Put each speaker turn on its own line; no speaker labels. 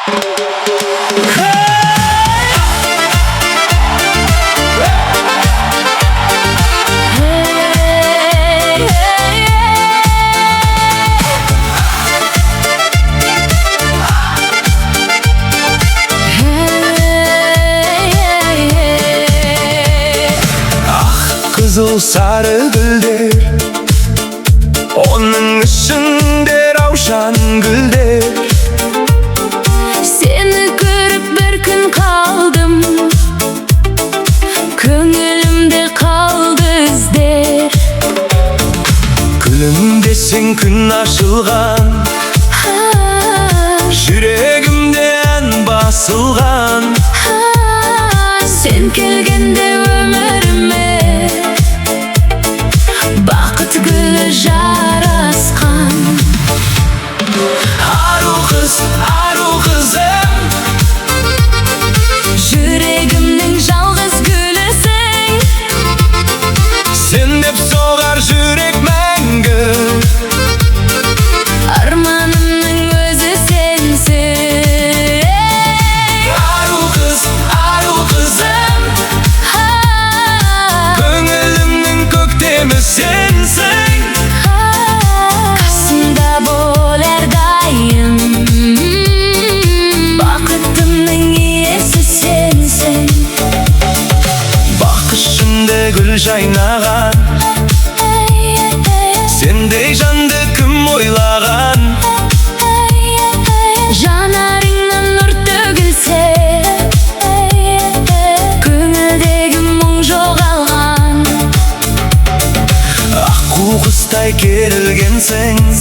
Hey, hey, hey, hey.
Ақ, қызыл, сары гүлдер, оның ішінде раушан гүлдер.
Сені көріп бір күн қалдым, көңілімде қалды іздер.
Күлімдесең, күн ашылған, жүрегімде ән басылған.
Сен келгенде өміріме бақыт гүлі жарасқан.
Ару қыз, ару қызым.
Жүрегімнің жалғыз гүлісің.
Сен деп соғар жүрек мәңгі.
Арманымның өзі сенсің.
Ару қыз, ару қызым. Көңілімнің көктемі сенсің.
Қасымда бол әрдайым, бақытымның иесі сенсің.
Бақ ішінде гүл жайнаған, сендей жанды кім ойлаған?
Жанарыңнан нұр төгілсе, көңілдегі мұң жоғалған.
Аққу құстай керілгенсің.